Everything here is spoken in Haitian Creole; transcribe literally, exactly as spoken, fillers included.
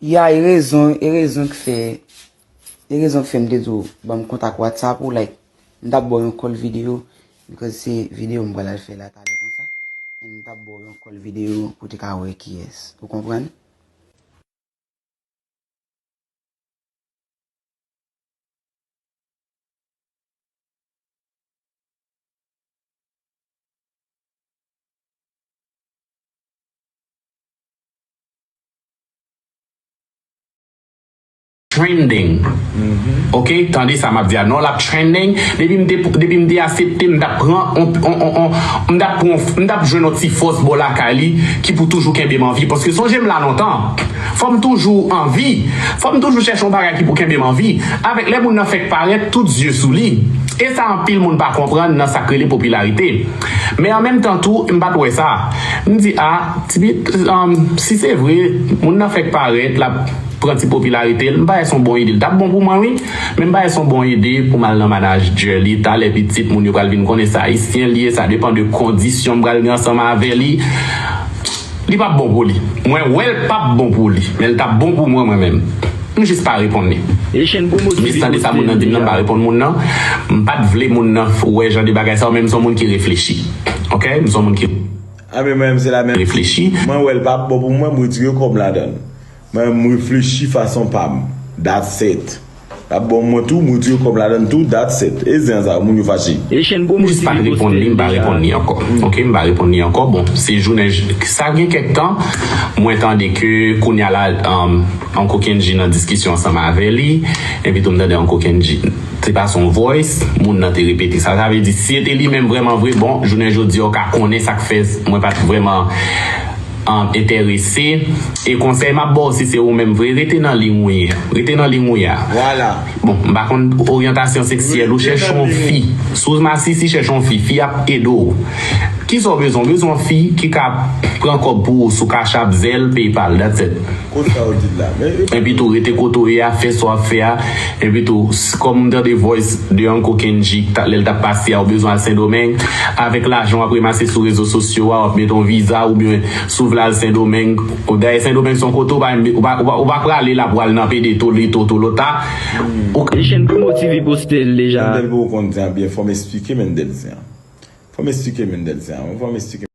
Ya, e rezon, e rezon k fè, e rezon k fè m te di w ban m kontak WhatsApp ou, like, m t ap ba w yon call video, because se video m pral al fè la talè konsa, and m t ap ba w yon call video pou w te ka wè kiyès. Ou konprann? Trending. Ok, tande sa m ap di a. Non, l ap trending. Depi m te, depi m te asepte, m t ap pran, on, on, on, on, m t ap pran, m t ap jwenn yon ti fòs bò lakay li ki pou toujou kenbe m anvi. Paske sonje m la lontan. Fò m toujou anvi. Fò m toujou chèche yon bagay ki pou kenbe m anvi. Avèk lè moun nan fèk parèt, tout zye sou li. E sa anpil moun pa konprann nan sa k rele popilarite. Men an menm tan tou, m pa t wè sa. M di, a, Tibit, um, si se vre, moun nan fèk parèt, l ap pran ti popilarite l, m pa wè se yon bon ide. L t ap bon pou mwen, wi. Men m pa wè se yon bon ide pou m al nan manadjè li. Talè pitit moun yo pral vin konnen se Ayisyen li ye, sa depann de kondisyon m pral gen ansanm avè li. Li p ap bon pou li. Mwen wè l p ap bon pou li, men l t ap bon pou mwen, mwen menm. M jis pa reponn li. M jis tande sa moun nan di m nan, m pa reponn moun nan. M pa t vle moun nan wè jan de bagay sa yo, men m se yon moun ki reflechi. Ok? M se yon moun ki reflechi. A, men mwen menm, se la menm. Mwen wè l p ap bon pou mwen, m retire kò m ladan l. Mwen, m reflechi fason pa m. That's it. L ap bon mwen tou, m retire kò m ladan l tou, that's it. E zen sa, moun yo fache. M jis pa t reponn li, m pa reponn li ankò. Ok, m pa reponn li ankò. Bon, se jounen j-, sa gen kèk tan, mwen tande ke kounye a la, um, Uncle Kendji nan diskisyon ansanm avè li, epi tou m tande Uncle Kendji te pase yon voice, moun nan te repete sa. Sa vle di, si se te li menm vrèman vre, bon, jounen jodi a, w ka konnen sa k fè mwen pa t vrèman um, enterese. E konsèy m ap ba w, si se ou menm vre, rete nan liy ou ye a. Rete nan liy ou ye a. Vwala. Bon, m pa konn oryantasyon seksyèl ou, chèche yon fi. Si w masisi, chèche yon fi. Fi ap ede w. Kisa w bezwen? W bezwen yon fi ki ka pran kòb pou ou sou Cash App, Zelle, PayPal. That's it. Kote sa w di la? Men, epi tou, rete kote w ye a, fè sa w ap fè a. Epi tou, s-, kòm m tande voice de Uncle Kendji, ta-, lè l t ap pase a, ou bezwen al Sendomeng, avèk lajan w ap remase sou rezo sosyo a, w ap mete yon viza, oubyen si w vle al Sendomeng, dayè Sendomeng se yon kote ou pa, ou pa, ou pa, ou pa prale la pou al nan pede tolito, tolota. Ou ka Mendel pou w konn zen an byen, fò m esplike Mendel zen an. Fò m esplike Mendel zen an, fò m esplike